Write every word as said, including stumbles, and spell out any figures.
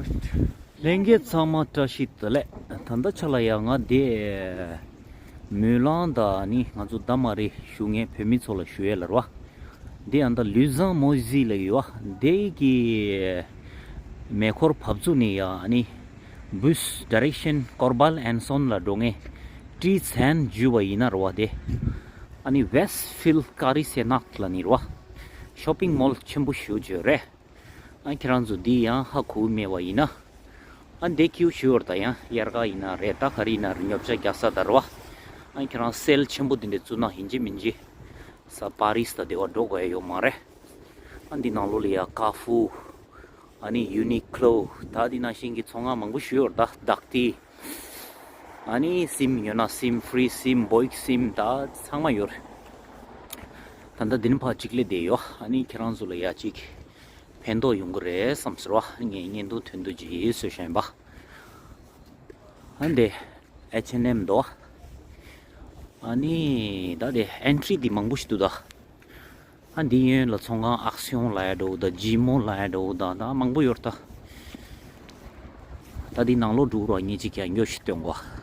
ལྷན་རྒྱས་ཚང་མ་བཀྲ་ཤིས་བདེ་ལེགས། ད་ལྟ་ཆ་ལ་ཡ་ང་དེ་མུན་ལང་དང་ནི་ང་ཚོ་ད་མ་རེ་ཞུ་ངེས་བོད་མི་ཚོ་ ལ་ཞུ་ཡས་ལ་རེད་བ། དེ་ཡང་ད་ལུས་བཟང་མོ་ཟི་ལ་ཡོད་བ། དེ་གི་མེ་འཁོར་བབས་ཚུགས་ནས་ཡ་ནི་Bus direction Corbeil-Essonnes ལ་འགྲོ་ངེས་ཊི་ཚན་བརྒྱུད་པ་ཡིན་ན་རེད་བ། དེ་ཨ་ནི་Westfield Gare Senac ལ་ནི་རེད་བ། ཤོ་པིང་མོལ་ཆེན་པོ་ཞེ་པོ་ཅིག་རེད། ཨ་ཁྱེད་རང་ཚོ་འདི་ཡང་ཧ་གོ་མེད་པ་ཡིན་ན། ཨ་འདི་ཁྱེའུ་ཞུ་བར་ད་ཡང་དབྱར་ཁ་ཡིན་ན་རེད། ད་ག་རེ་ཡིན་ན་རེད། ཉོ་ཆ་རྒྱག་ས་ད་རེད་བ། ཨ་ཁྱེད་རང་སེལ་ཆེན་པོ་འདི་འདྲ་བཙུགས་ན་ཡིན་གཅིག་མིན་གཅིག་ས་པ་རིས་ད་དེ་བ་འགྲོ་དགོས་ཡ་ཡོད་མ་རེད། ཨ་འདི་ནང་ལོགས་ལ་ཡ་Carrefour ཨ་ནི་Uniqlo ད་འདི་ནང་བཞིན་གྱི་ཚོང་ཁང་མང་པོ་ཞིག་ཡོད་རེད། ད་Darty ཨ་ནི་སིམ་ཡོད་ན་སིམ་ཕི་རི་སིམ་བོའིག་སིམ་ད་ཚང་མ་ཡོད་རེད། ད་ལྟ་འདི་ནས་ཕར་གཅིག་སླེབས་བསྡད་ཡོད། ཨ་ནི་ཁྱེད་རང་ཚོ་ལ་ཡ་གཅིག་ཕན་ཐོགས་ཡོང་གི་རེད་བསམ་ཟེར་བ། ངས་བརྙན་ཐུང་ཐུང་ཐུང་ཅིག་བཟོས་བཞག་ཡིན་པ། ཨ་འདི་H&M འདུག་ཨ་ནི་ད་དེ་ཨེན་ཊི་རི་འདི་མང་པོ་ཞིག་འདུག་ད། ཨ་འདི་གཡོན་ལ་ཚོང་ཁང་Action ལབ་ཡ་འདྲ་བོ་དང་Gimo ལབ་ཡ་འདྲ་བོ་དང་ད་མང་པོ་ཡོད་རེད་ད། ད་འདི་ནང་ལོགས་འགྲོ་རོགས། ངས་གཅིག་ཀྱང་ཉོ་ཞིག་སྟོན་གོ།